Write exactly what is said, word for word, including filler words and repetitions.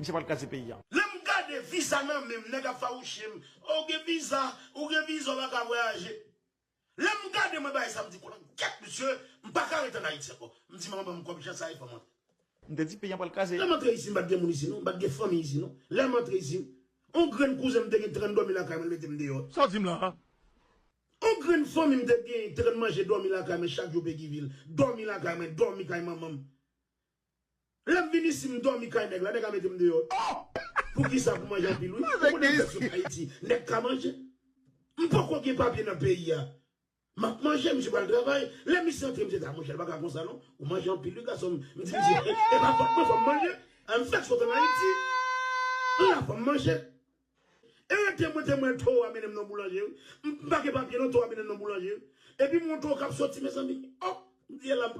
Misye pral kraze peyi a. Lè m gade viza nan men m, nèg ap fawouche m. Ou gen viza, ou gen viza, ou pa ka vwayaje. Lè m gade mwen bagay sa, m di, kolangyèt, mesye, m pa ka ret ann Ayiti ankò. M di, manman, ban m kòb, jan sa ye, fò m antre. M te di peyi an pral kraze. Lè m antre isi, m pa t gen moun isi, non. M pa t gen fanmi isi, non. Lè m antre isi, yon grenn kouzen m te gen trant dòmi lakay mwen, l mete m deyò. Sa w di m la a? Yon grenn fanmi m te gen, trant manje dòmi lakay mwen, chak jou Peguy Ville. Dòmi lakay mwen, dòmi kay manman m. Lè m vin isi, m dòmi kay nèg la, nèg la mete m deyò. Poukisa pou manje anpil, wi? Ou konnen m fèk sot Ayiti, nèg ka manje. M poko gen papye nan peyi a. M ap manje, misye pral travay. Lè misye antre, misye di, a, monchè, l pa ka konsa, non. Ou manje anpil, wi, gason m. M di, misye, e, e pa fòt mwen, fò m manje. A, m fèk sot ann Ayiti. La, fò m manje. E te mwen, te mwen, towo a mennen m nan boulanje, wi. M pa gen papye, non, towo a mennen m nan boulanje, wi. Epi m wè yon towo k ap soti, mezanmi. Oh, m di, e la m